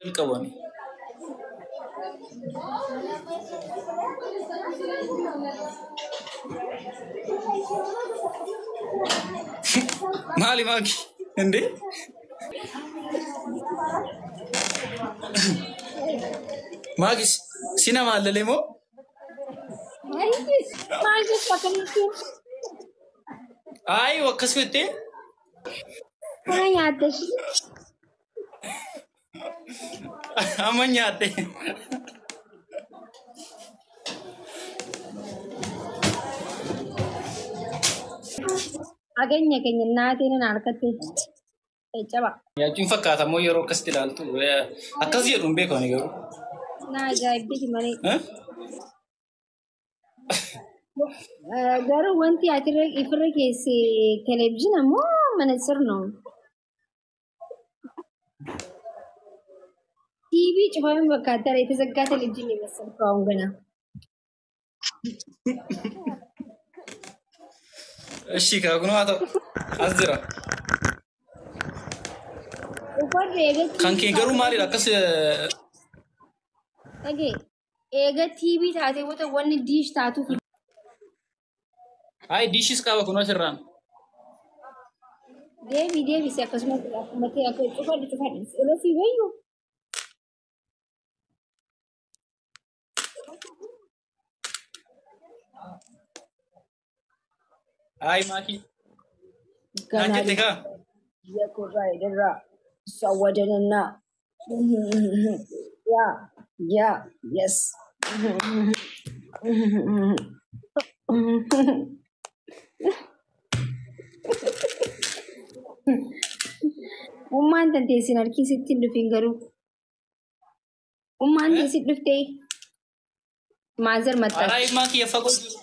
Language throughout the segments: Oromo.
Jalqabani. Maali maaki? Indee? Maaki si nama allalee moo? Maal jechu akkamitti? Ayi akkas fettee? Kana nyaatte ishii. Amma nyaadhe. Ageenya keenya naateen na harkatti. Caccaba. Nyaachuun fakkaata moo yeroo akkasitti ilaaltu akkas jedhu hin beeku ani garuu. Na ajaa'ibditi malee. Eh? Garuu wanti ati ifirra keesse televezyiina moo mana sirnoo? ቲቪ ጭፋሚ በቃ የተዘጋ ቴሌቪዥን የመሰልከው አሁን ገና። እሺ kaakunu haa ta'u as jira. Uffadhu eega Kan TV kee garuu taatee maalidha akkas dhagee eega TV taatee booda wanni diish taatuuf Ay diishis qaba kun asirraan. deebi deebisi akkasumas akkuma ta'e akka cufadhu cufadhu olofii wayyu Ay maakii. Naan jette kaa? የኩራ የደራ እሷ ወደንና ያ ያ የስ Ummaan tanteessin harkii sitti hin dhufin garuu. Ummaan teessi dhuftee maazar maxxanti. Araa maakii fagoo jiru.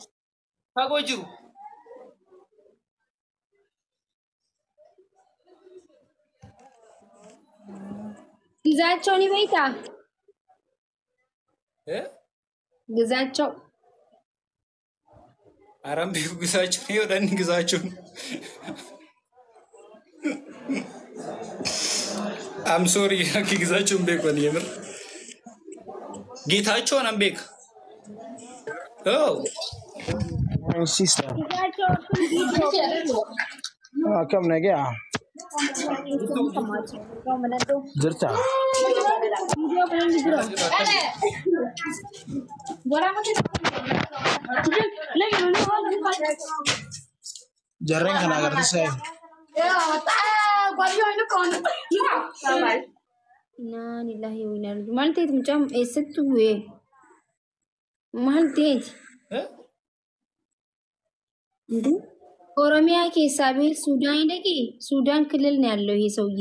Fagoo jiru. Gizaachoo ni beektaa? Eh? Gizaachoo. Araan beeku gizaachuun yoo dhanni gizaachuun. I'm sorry akka gizaachuun beeku ani የምር ጌታቸውን አንቤክ Oh. My sister. Gizaachoo kun viidiyoo. Akkam nagaa? Jirta? Viidiyoo kanan jira. Jarreen kana agarsiisaa. Innaa lillahi wa innaa ilaihi. Maal ta'eeti mucaan eessatti bu'ee? Maal ta'eeti? Eh? ኦሮሚያ keessaa bahee ሱዳን dhaqee ሱዳን ክልል ነው ያለው ይሄ ሰውዬ።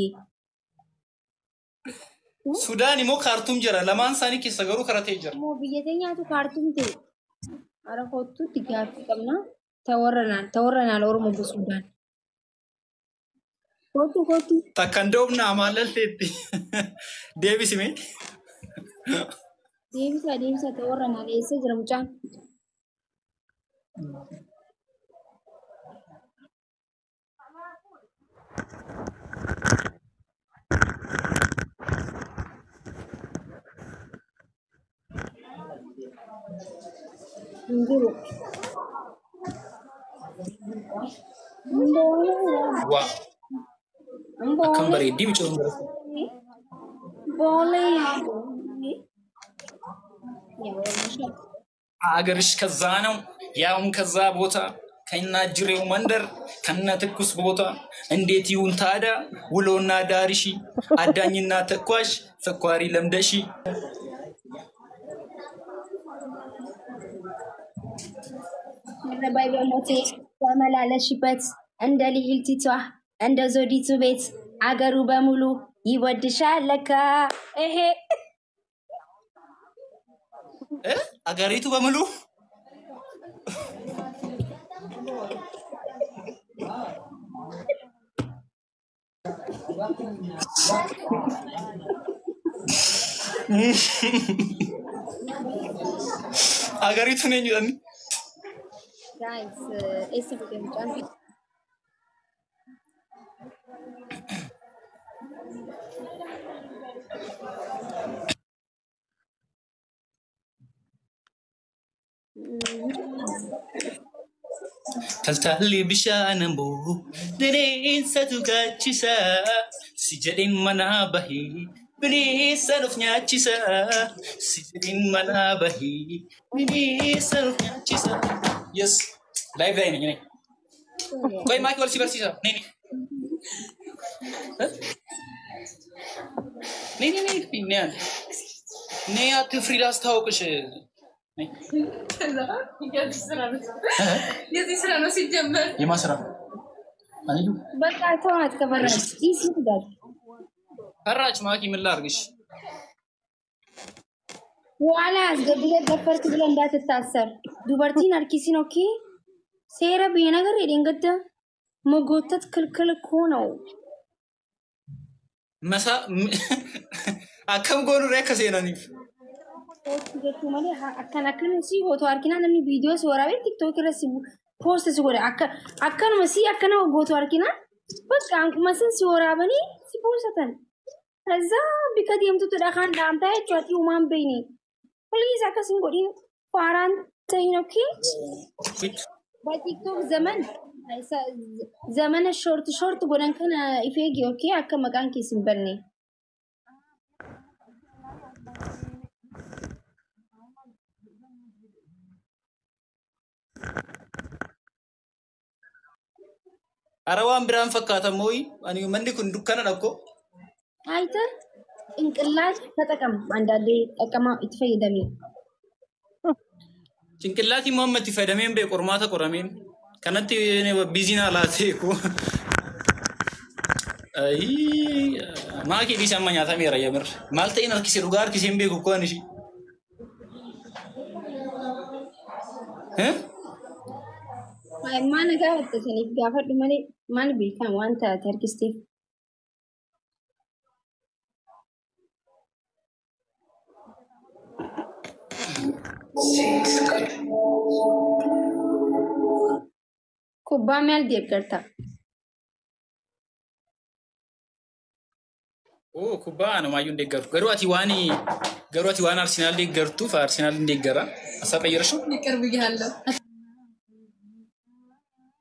Sudaan immoo kaartuum jira. Lamaan isaanii keessa garuu karatee jira. Moo biyya teenyaatu kaartuum ta'e. Ara kottuutti gaaffii qabna. ተወረናል ተወረናል ኦሮሞ በሱዳን kottu kottu. Takkan doobna amaallalteetti. Deebisime. Deebisaa deebisaa ተወረናል eessa jira mucaan? Hin jiru. Waa akkam bareeddii mucaan bareeddi. Boolee. አገርሽ ከዛ ነው ያውም ከዛ ቦታ ከና ጅሬው መንደር ከነ ትኩስ ቦታ እንዴት ይሁን ታዳ ውሎና ዳርሺ አዳኝና ተኳሽ ተኳሪ ለምደሺ ባይ በሞቴ ተመላለሽበት እንደ ልዕልቲቷ እንደ ዞዲቱ ቤት አገሩ በሙሉ ይወድሻል ለካ። ይሄ እ አገሪቱ በሙሉ አገሪቱ ነኝ jedhani. Guys, eessa fide mucaan? Taltaalli bishaan amboo bineensatu gaachisa. Si jedheen manaa bahee bineensa nuuf nyaachisa. Si jedheen manaa bahee bineensa nuuf nyaachisa. Yes, live ላይ ነኝ እኔ። ቆይ ማኪ wal si barsiisa. ነይ ነይ እ? ነይ ነይ ነይ ነይ አንዴ። ነይ አትፍሪ፣ ላስታውቅሽ። ነይ። የዚህ ስራ ነው፣ የዚህ ስራ ነው ሲጀመር። የማን ስራ? አንዩ በቃ ተዋት። ከፈራች ይስ ይላል። ፈራች። ማኪ ምን ላድርግሽ? በኋላ አስገድደህ ደፈርክ ብለህ እንዳትታሰር። ዱበርቲን አርኪሲን ኦኬ ሴረ ብዬ ነገር የደንገደ መጎተት ክልክል እኮ ነው። መሳ akkam goonu ree akka seenaniif Jechuu malee akkan akkanuma si gootu harkinaa namni viidiyoo si waraabee tiktook irra si poost si godhe akka akkanuma si akkana gootu harkinaa bakka akkuma sin si waraabanii si poostatan. ከዛ bika deemtutu dhakaan dhaamtaa jechuudha ati uumaan beeyne. Please akkas hin godhin faaraan ta'in okay? በቲክቶክ ዘመን ዘመነ ሾርት ሾርት godhan kana ifeegi okay akka maqaan keessa hin banne. Ara waan biraan fakkaata mooyi ani manni kun dukkana dhakko. አይተህ ጭንቅላት ተጠቀም። አንዳንዴ ጠቀማ itti fayyadami. Cinqillaatii immoo amma itti fayyadameen bee qormaata qorameen kanatti biizinaa laatee ko. Maakii dhiise amma nyaatameera yamir. Maal ta'in harkisee dhugaa harkisee hin beeku koo ani ishii. Maal gaafatte saniif gaafadhu malee maal beekan waan taate harkisteef. Kubbaa maal deeggarta? Oo kubbaa anumaayyuu hin deeggaru. Garuu ati waan Arsenaal deeggartuuf Arsenaal hin deeggara. Asaa ቀየርሽው? ይቅር ብያለሁ።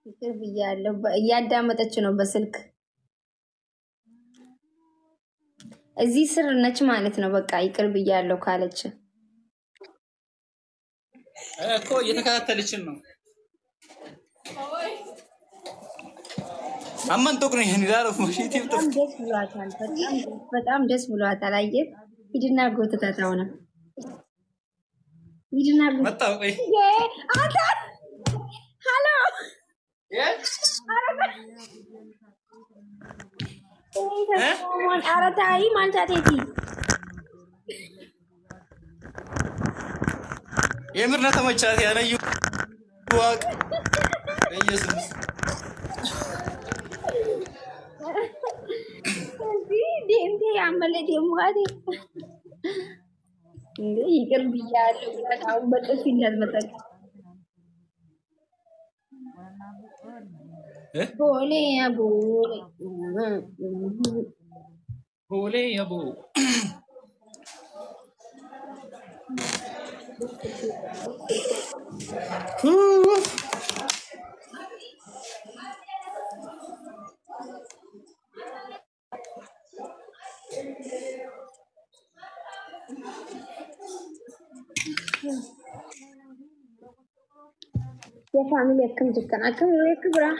ይቅር ብያለሁ። እያዳመጠች ነው በስልክ እዚህ ስር ነች ማለት ነው። በቃ ይቅር ብያለሁ ካለች እኮ እየተከታተለችን ነው። አማን ጦቅ ነው ይሄን ይላል ማሽቲ በጣም ደስ ብሏታል። በጣም በጣም ደስ ብሏታል። አየህ፣ ሂድና ጎትታት። አሁንም ሂድና ጎትታት። መጣው። ቆይ አንተ ሀሎ ኧረ ተይ ማንቻቴቲ የምር ነው ተመቻት። ያነዩ ዋቅ ኢየሱስ deemtee ammallee deemu haati እንዴ ይቅር ብያለሁ ብለህ አሁን በጥፊ እንዳትመጣ። እ ቦሌ ቦሌ ቦሌ ያቦ የፋሚሊ akkam jirtan akkam yeroo bira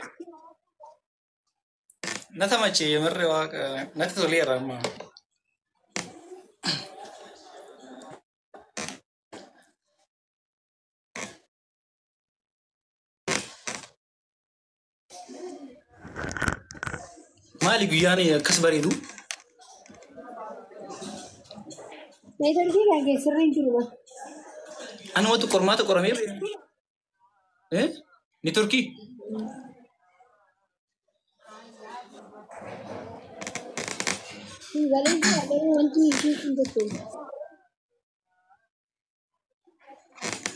ነተመቼ የምር ዋቅ ነቲ ቶሌራማ maali guyyaan akkas bareedu? Neetworkii kan keessarra hin jiru. Anumatu qormaata qoramee neetworkii Galee jira garuu wanti ishee hin jettu.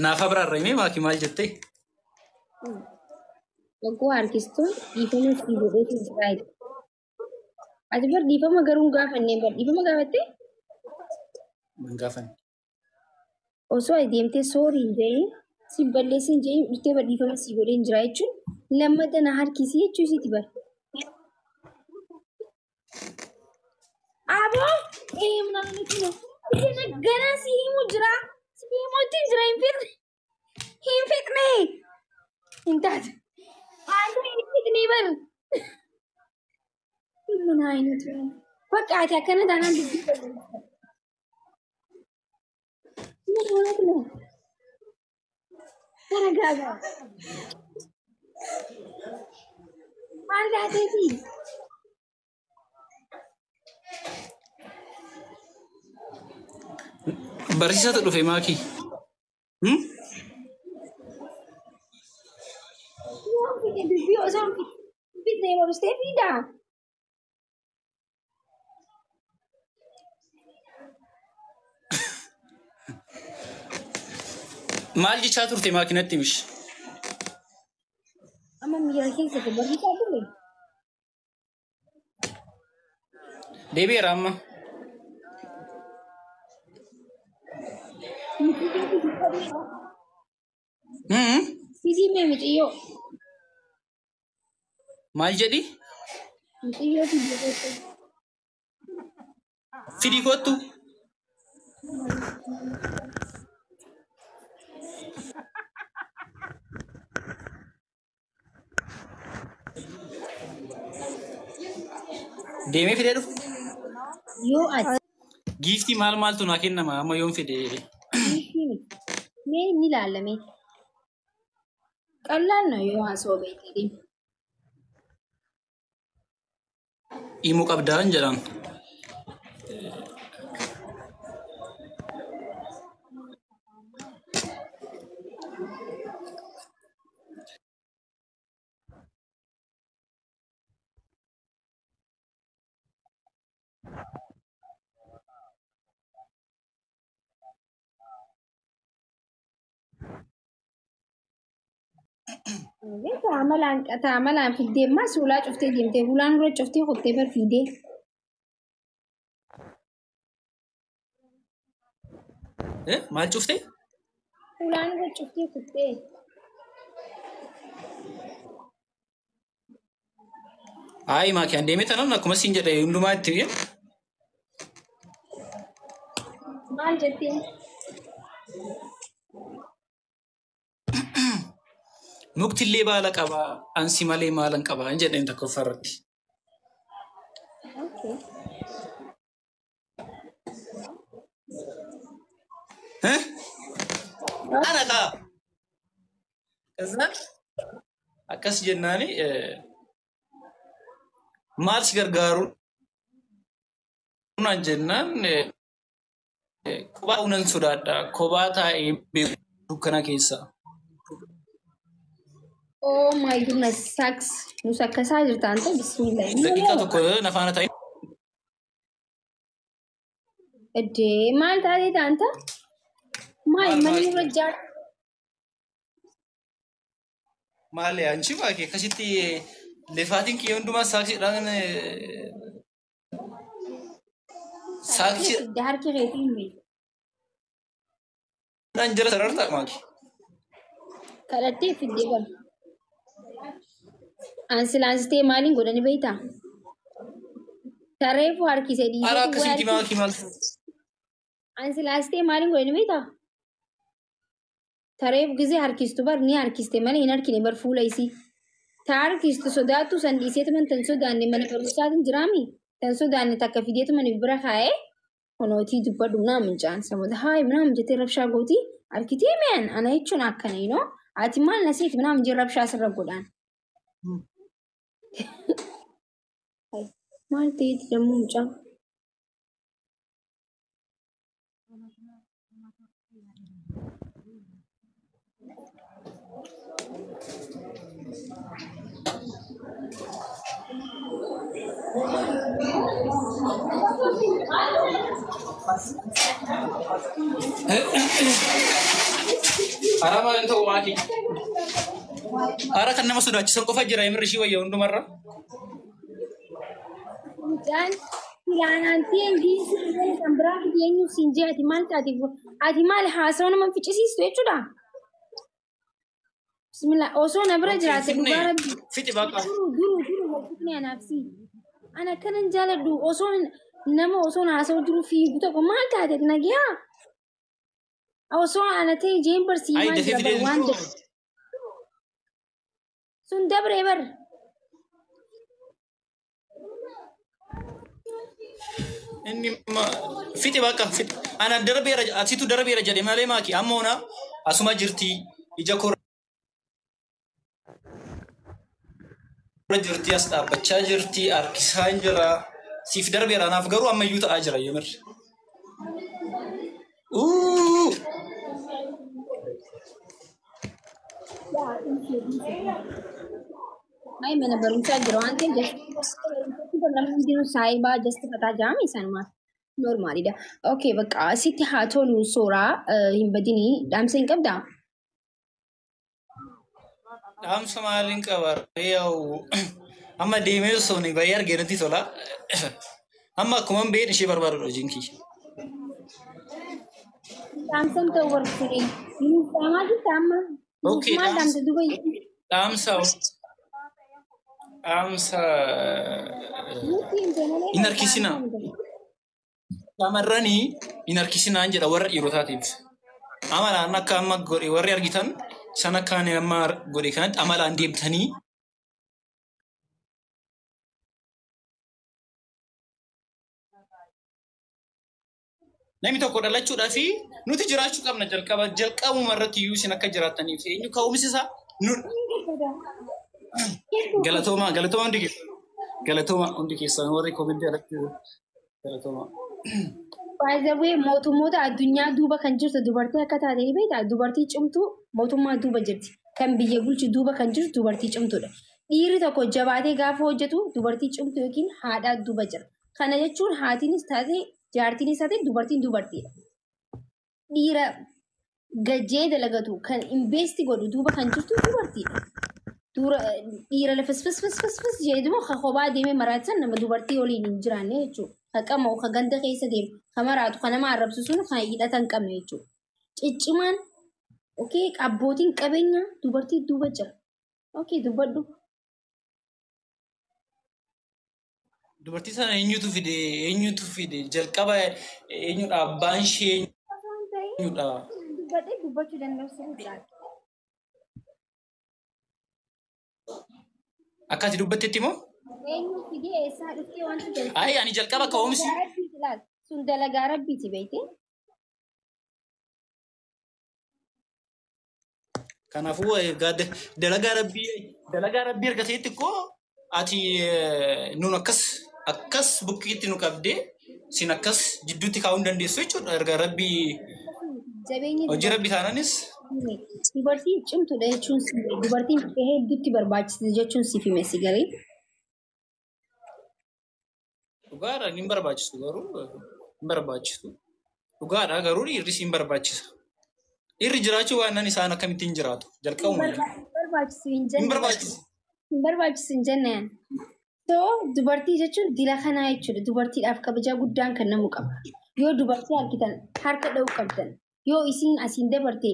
Naaf abraarra himee maaki maal jettee? Waggoo harkistuun dhiifama si godheetu jira. Ati bar dhiifama garuu hin gaafanne bar dhiifama gaafattee Hin gaafanne. osoo ati deemtee soorii hin jedhin Si balleessin jedhee dhuftee badhiifama si godheen jira jechuun lammata na harkisii jechuu isiiti bara. Aboo ምናምን ነው ገና ሲሂሙ ጅራ ሲሂሞትን ጅራ ሂንፊጥኔ ሂንታት አንተ ሂንፊጥኔ በር ምን አይነት ነው? በቃ አቲ አከነ ዳና ምን ሆነት ነው? ተረጋጋ። አንድ አቴቲ Barsiisatu dhufe maakii. Dubbii osoo hin fixne barustee fiidaa. Maal jechaa turte maakii natti himish? Amma miira keessa barsiisaa ture. Deebi'eera amma. Fidii mee mucayyoo. Maal jedhi? Mucayyoo fidii kottu. Fidii kottu. Deemee fidee dhufu. Yoo ati Giiftii maal maaltu naa kennama amma yoon fide? Mee ni ilaalame. ቀላል ነው yoo haasawaa beekte. Himuu qabdaan jedhaan. Amalaan fiddee ammas hulaa cuftee deemtee hulaan dura cuftee qottee bar fiidee. Maal cuftee? Hulaan dura cuftee qottee. Ayi maakii an deemee tanan akkuma siin jedhe hundumaa itti biyya. Maal jetteen? Mukti illee baala qabaa ansi malee maalan qabaa hin jedheen tokkoffaa irratti. Okay. Ana kaa. Akkas jennaani maal si gargaaru naan jennaan kophaa unan sodaadha kophaa taa'ee beeku dukkana keessa. Oh my goodness, sucks. Nus akkasaa jirta anta bismillah. Daqiiqaa tokko na faana taa'e. Eddee maal taatee taanta? Maal manni irra jaar? Maali anchi baakee akkasitti lafaatiin kiyya hundumaa saaksiidhaan saaksiidhaan Harki keetii hin beeku. jala sararta maaki. Kadhattee fiddee bara. Ansilaansitee maaliin godhani beektaa? Tareefu harkisee dhiisee. Ara akkasitti maaki maal? Ansilaansitee maaliin godhani beektaa? Tareefu gisee harkistu bar ni harkiste malee hin harkine bar fuula isii. Ta harkistu sodaattu san dhiiseetuman tan sodaanne mana barumsaatiin jiraami. Tan sodaanne takka fideetuman bira kaa'ee honootii dubbadhu ምናምን jaan samoota haay ምናምን jettee rabshaa gootii harkitee mi'an ana jechuun akkana you know ati maal na seeti ምናምን jee rabshaa sirra godhaan. Maal ta'eeti dammoo mucaan? Ara maal hin ta'u maaki? Ara kan nama sodaachisan qofa jira imirri ishii wayya hundumarra. Mucaan filaanaantii ingilisii kan biraa fidi eenyu siin jee ati maal taate ati maal haasawaa nama ficcisiistu jechuudha. Bismillah osoo na bira Okay, jiraate finne dhugaa rabbi. fixi baqa. Duru duru duru wal fixne anaaf si. Ana kanan jaaladhu osoo nama osoo haasa'u jiru fiigu tokko maal taate nagiyaa? Osoo ana ta'e jeen Ay barsiimaa dafee jira bar fidee waan jiru. Sun dabree bar. Inni fixi baqa fixi. Ana darbeera asitu darbeera jedhe malee maaki amma ona asuma jirti ija koo jirti as dhaabbachaa jirti harkisaa jira. Siif darbeera anaaf garuu ammayyuu ta'aa jira yemir. Uuu. Ay mana barumsaa jira waan ta'eef namni hundinuu saayibaa jastifataa jaame isaanumaaf normaalidha. Okay bakka asitti haa tolu suuraa hin badinii dhaamsa hin qabdaa? Dhaamsa maaliin qaba? Yaa'u amma deemee osoo hin baay'ee argee natti tola. Amma akkuma hin beekne ishee barbaadudha hojiin kiyya. Dhaamsan ta'u barbaade. Nuuf dhaamaa jirta amma? Nuuf Okay, maal dhaamsa dhaamsa duuba? dhaamsa dhaamsa Nutti himte malee hin harkisinaa. Shamarranii hin harkisinaan jedha warra dhiirotaatiif. Amalaan akka amma godhe warri argitan san akka ani amma godhe kanatti amalaan deemtanii namni tokko dhalachuudhaa fi nuti jiraachuu qabna jalqaba jalqabuma irratti iyyuu isin akka jiraattaniif eenyu ka'umsi isaa nu galatooma galatooma hundi keessan galatooma hundi keessan warri koomentii alatti galatooma. By the way, mootummoota addunyaa duuba kan jirtu dubartii akka taate ni beektaa? Dubartii cimtuu mootummaa duuba jirti. Kan biyya bulchu duuba kan jirtu dubartii cimtuudha. Dhiirri tokko jabaatee gaafa hojjetu dubartii cimtuu yookiin haadhaa duuba jira. Kana jechuun haatiinis taate jaartiinis taate dubartiin dubartiidha. Dhiira gajjee dalagatu kan invest godhu duuba kan jirtu dubartiidha. Dura dhiira lafa fis fis fis fis jedhu ka kophaa deemee maraatan nama dubartii waliin hin jiraanne jechuudha. Ka qama'u, ka ganda keessa deemu, ka maraatu, ka nama arrabsu sun kan hidhata hin qabne jechuudha. Ciccimaan okay abbootiin qabeenyaa dubartii duuba jira. Okay dubbadhu. Dubartii sana eenyutu fide eenyutu fide jalqaba eenyudha abbaan ishee eenyudha. Dubbadhee dubbachuu danda'u sirriidha. Akka ati dubbattetti moo? Eenyu fidee eessaa dhuftee wanta jedhu. Ayi ani jalqaba ka'umsi Sun dalagaa rabbiiti beekte. Kanaafuu dalagaa rabbii erga ta'etti koo ati nun akkas akkas bukkiitti nu qabdee sin akkas jidduutti kaa'uu hin dandeessu jechuudha erga rabbii Jabeenyi hojii rabbii taanaanis dubartiin cimtuudha jechuun dubartiin hedduutti barbaachisa jechuun siif hime si galee. Dhugaadha hin barbaachisu garuu hin barbaachisu. Dhugaadha garuu dhiirris hin barbaachisa. Dhiirri jiraachuu waan isaan akkamittiin jiraatu jalqabuma. Barbaachisu hin Hin jenne. barbaachisu. Hin barbaachisu hin jenne. So dubartii jechuun dila kanaa jechuudha. Dubartiidhaaf kabajaa guddaan kennamuu qaba. Yoo dubartii argitan harka dha'uu qabdan. Yoo isiin asiin dabarte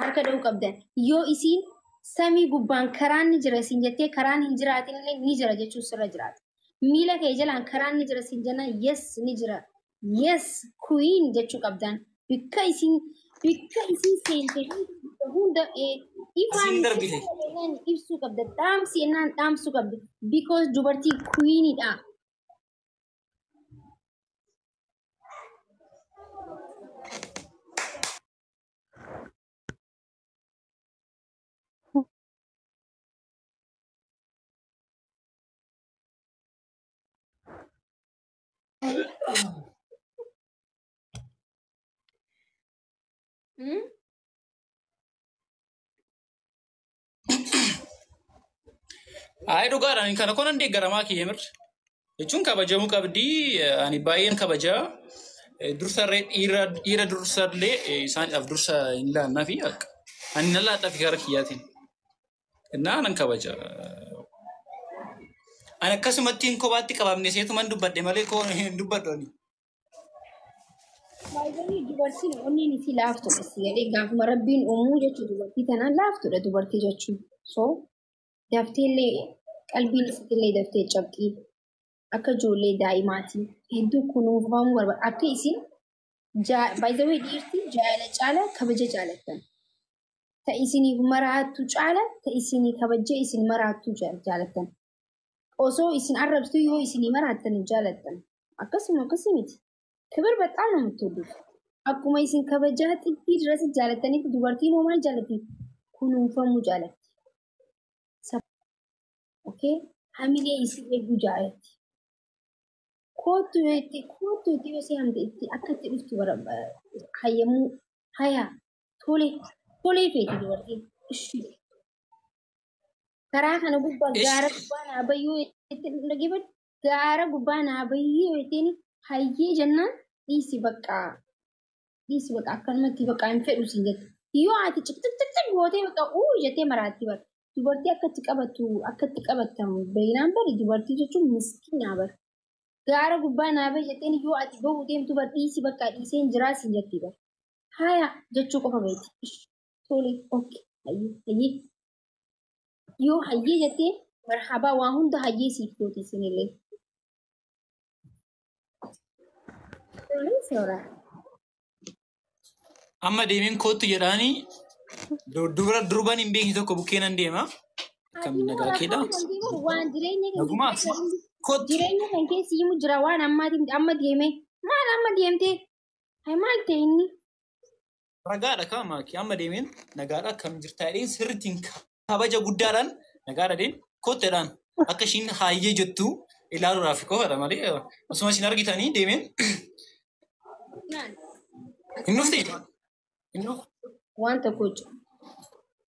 harka dha'uu qabdan. Yoo isiin samii gubbaan karaan ni jira siin jettee karaan hin jiraatin illee ni jira jechuun sirra jiraata. Miila kee jalaan karaan ni jira siin jennaan yes ni jira. Yes queen jechuu qabdan. Bikka isiin seente hunda ifaan Asiin darbite. Ibsuu qabda. Dhaamsi jennaan dhaamsuu qabda. Because dubartii queenidha. Hmm? Ayi dhugaadha ani kana konan deeggaramaa kiyya mir. Jechuun kabajamuu qabdi ani baay'een kabajaa. Dursarree dhiira dursarlee isaaniidhaaf dursa hin laannaa fi akka ani nan laadhaa fi gara kiyyaatiin. Innaa nan kabaja. Ani akkasumatti hin kophaatti qabamne seetuman dubbadhe malee koo hin dubbadhu ani. Baay'ee dubartiin onneen isii laaftudha. Si galee gaafuma rabbiin uumuu jechuudha dubartii tanaan laaftudha dubartii jechuun. So dafteellee qalbiin isiitillee daftee cabxii akka ijoollee daa'imaati. Hedduu kunuunfamuu barbaada. Akka isin baay'ee dhiirti jaalala caala kabaja jaalattan. Ta isiniif maraattu caala ta isinii kabajjee isin maraattu jaalattan. Osoo isin arrabsitu yoo isinii maraattan hin jaalattan. Akkasuma akkasii miti. ክብር በጣም ነው የምትወዱት። Akkuma isin kabajaa xiqqii ድረስ jaalattaniif dubartiin hoo maal jaalatti? Kunuunfamuu jaalatti. Okay? Hamilee isii eeguu jaalatti. Kootu itti kootu itti yoo si hamte itti akka itti dhuftu hayyamuu hayaa tole tolee feeti dubartiin. Ishi. Karaa kana gubbaa gaara gubbaa naa bayyuu itti dhaggeeffadhu. Gaara gubbaa naa bayyuu ittiin hayyee jennaan dhiisi bakka dhiisi bakka akkanumatti bakka hin fedhu siin jette. Yoo ati ciqciqciqciq gootee bakka uu jettee maraatti bara. Dubartii akkatti qabattu akkatti qabattamu beeynaan bari dubartii jechuun miskiinaa bara. Gaara gubbaa naa bahi jetteen yoo ati bahu deemtu bar dhiisi bakka dhiiseen jiraa siin jetti bara. Haya jechuu qofa beekti. Tole okay hayyee hayyee. Yoo hayyee jettee marhabaa waa hunda hayyee siif gooti isinillee. Suuraa. Amma deemeen kootu jedhaanii dubra durban hin beekne tokko bukkee nan deema. Akkam nagaa keedha. Waan jireenya kan Nagumaa kootu. jireenya kan keessa himu jira waan ammaatiin amma deeme maal amma deemte hay maal ta'e inni Ragaadha kama amma deemeen nagaadha akkam jirta jedheen sirriitti kabaja guddaadhaan nagaadha deem kooteedhaan akka ishiin haayyee jettu ilaaluudhaaf qofadha malee osuma isin argitanii deemeen hin dhufti. Hin dhufti. waan tokko jechuudha.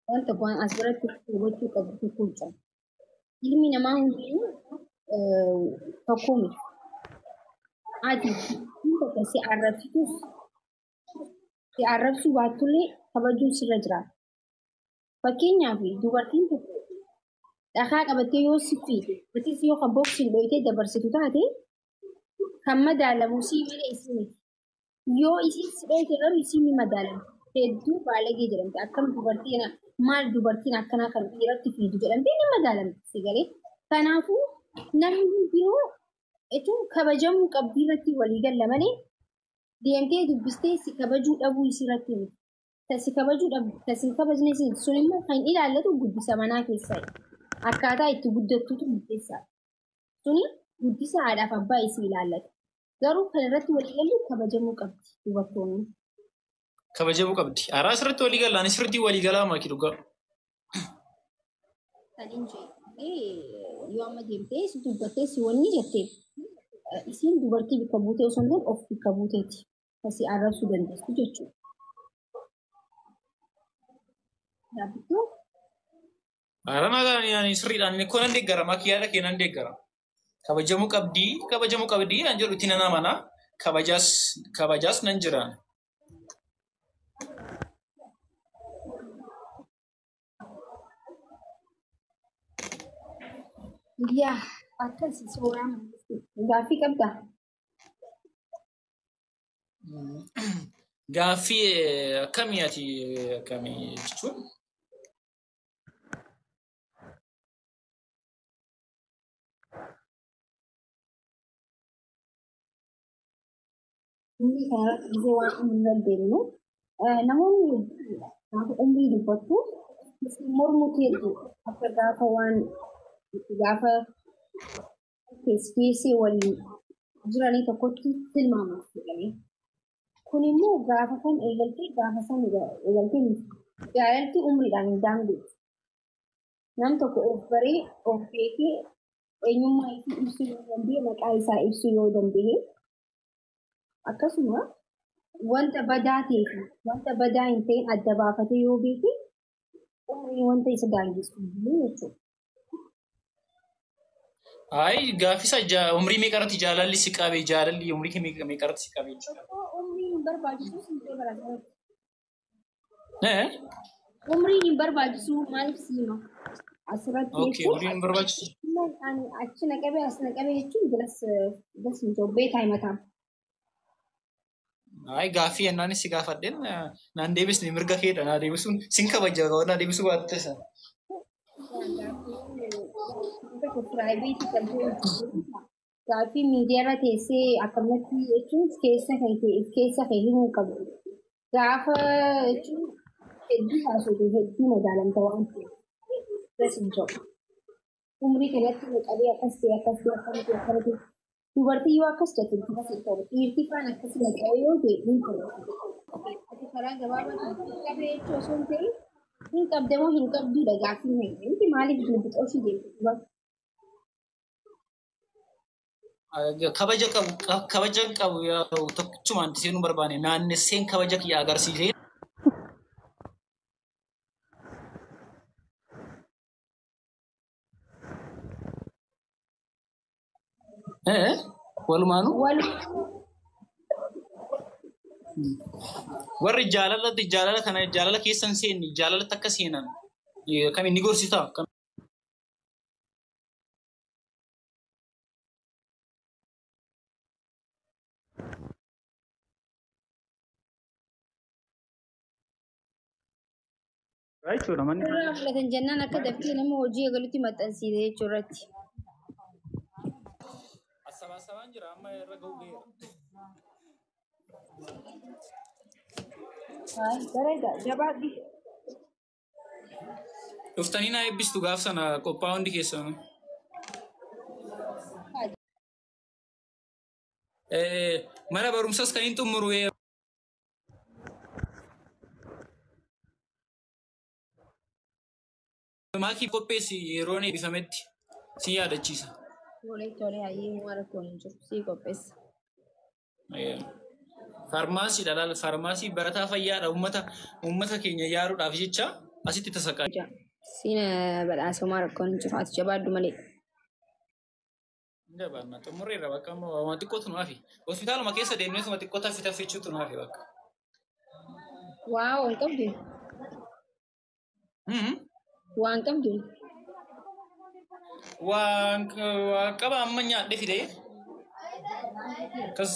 Waan tokko waan as biratti hubachuu qabu tokko jechuudha. Ilmi namaa hundinuu tokko miti. Ati tokko si arrabsitus si arrabsuu baattullee kabajuun sirra jira. Fakkeenyaaf dubartiin tokko dhakaa qabattee yoo si fiite atis yoo kan boksiin dhoyitee dabarsitu taate kan madaalamu sii malee isii miti. Yoo isiin si dhoyite garuu isiin ni madaalamti. Hedduu baalagee jedhamti. Akkam dubartiin maal dubartiin akkanaa kan dhiiratti fiidu jedhamtee ni madaalamti si galee. Kanaafuu namni hundinuu jechuun kabajamuu qabdii irratti walii galla malee deemtee dubbistee si kabajuu dhabuu isirratti miti. Si kabajuu dhabu, si hin kabajne sun immoo kan ilaallatu guddisa manaa keessaa. Akkaataa itti guddattutu murteessaadha. Suni guddisa haadhaaf abbaa isii ilaallata. Garuu kan irratti walii gallu kabajamuu qabdi dubartoonni. Kabajamuu qabdi. Araa sirriitti walii gala. Ani sirriitti walii galaa maaki dhugaa. Kan hin jee yoo amma deemtee si dubbattee si wanni jettee isiin dubartii bakka buutee osoo hin taane of bakka buuteeti. Asii arrabsuu dandeessu jechuudha. Dhaabbattuu Araa nagaa ani sirriidhaan inni koo nan deeggara maaki yaada kee nan deeggara. Kabajamuu qabdi kabajamuu qabdi an jedhu itti nan amana. Kabajaas kabajaas nan jira. Yaa akkas suuraa gaaffii qabdaa? Gaaffii akkamii ati akkamii jechuun? Umrii kanarratti gisee waan umrii dandeenyu namoonni hedduudha. Gaafa umrii dubbattu mormuutu hedduu akka gaafa waan gaafa keessee waliin jiranii tokkotti tilmaamaaf jedhanii. Kun immoo gaafa kan eegaltee gaafa san eegaltee miti. Jaalalti umriidhaan hin daangeffamu. Nam tokko of baree of beekee eenyummaa isii ibsuu yoo danda'e maqaa isaa ibsuu yoo danda'e akkasuma wanta badaa ta'ee fi wanta badaa hin ta'in adda baafatee yoo beeke umriin wanta isa daangessu hin jiru jechuudha. Ayi gaaffisa umrii meeqarratti jaalalli si qabe jaalalli umrii kee meeqarratti si qabe jechuudha. Umriin hin barbaachisu siin barbaachisa. Eh? Umriin hin barbaachisu maaliif siima? Asirratti Okay, umriin hin barbaachisu. Ani achi na qabee as na qabee jechuun biras biras hin jiru beekaa himataa. Ay gaaffii ennaanis si gaafadheen naan deebisne mirga keedha naa deebisuun sin kabaja naa deebisuu baatte sana. Tokko piraayiveetii kan ta'e gaaffii miidiyaarra teessee akkamatti jechuun keessa kan kee keessa kee himuu qabdu. Gaafa jechuun hedduu haasofte hedduu madaalamta waan ta'eef. Bas hin jiru. Umrii kanatti qabee akkas ta'e akkas ta'e akkana ta'e akkana ta'e. Dubartii yoo akkas jette akkas hin ta'u. Dhiirti faan akkas na qabee yoo ta'e hin ta'u. Ati karaa gabaabaa qabee jechuu osoo hin ta'in hin qabdamoo hin qabduudha gaaffii hin miti maaliif dubbixooshii deemtu dubartii. Kabaja qabu kabaja qabu tokkichumaan seenuu barbaane naannesseen kabaja kiyya agarsiisee. Walumaanuu warri jaalalatti jaalala kana jaalala keessan seenne jaalalatti akka seenan kamiin ni gorsitaa? Jechuudha manni. Irraa mul'atan jennaan akka daftee nama hojii eegalutti maxxansiise jechuu irratti. Assabaasabaan jira amma irra ga'u ga'eera. Bareeda jabaadhi. Dhuftanii naa eebbistu gaaf sana qophaa'aa hundi keessanuu. Mana barumsas kan hin xumuru maakii qopheessi yeroo inni eebbifametti si yaadachiisa. Tolee tolee hayyee waan rakkoon hin jiru sii qopheessa. Faarmaasiidha laala faarmaasii barataa fayyaadha uummata keenya yaaruudhaaf jecha asitti tasaqaa. Siina badhaasa rakkoon hin jiru ati jabaadhu malee. Jabaanna xumurreerra bakka amma waan xiqqootu nu hafi. Hospitaaluma keessa deemnee suma xiqqoo taffi taffichuutu nu hafi bakka. Waa waan qabdu. Waan qabdu. Waan qaba amma nyaadhe fidee. Kas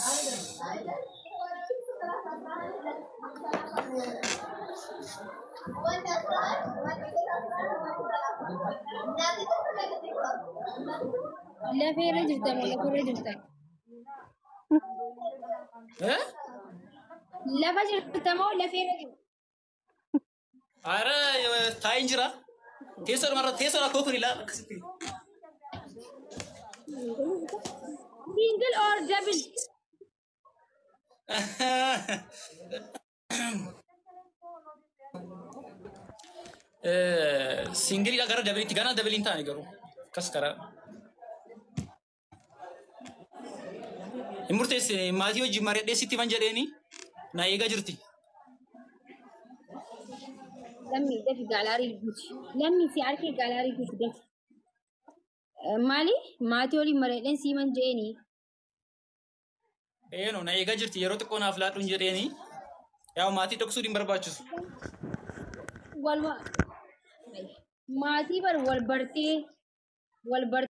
Lafa irra jirta moo lafa irra jirta? Lafa jirta moo lafa irra jirta? Ara taa'in jira. Teessoo dhumarra teessoo rakkoo kun ilaala akkasitti. Single or double? Singiliidha gara dabaliitti ganaa dabaliin taane garuu akkas karaa. Hin murteessine maatii wajjin mari'adhee sitti man jedheeni na eegaa jirti. Lammii dafi gaalaarii guuti. Lammii si harkee gaalaarii guuti dafi. Maali? Maatii waliin mari'adheen sii man jedheeni. Eeno na eegaa jirti yeroo xiqqoo naaf laadhuun jedheeni. Yaa maatii dhoksuu hin barbaachisu. Maatii bar wal bartee wal bartee.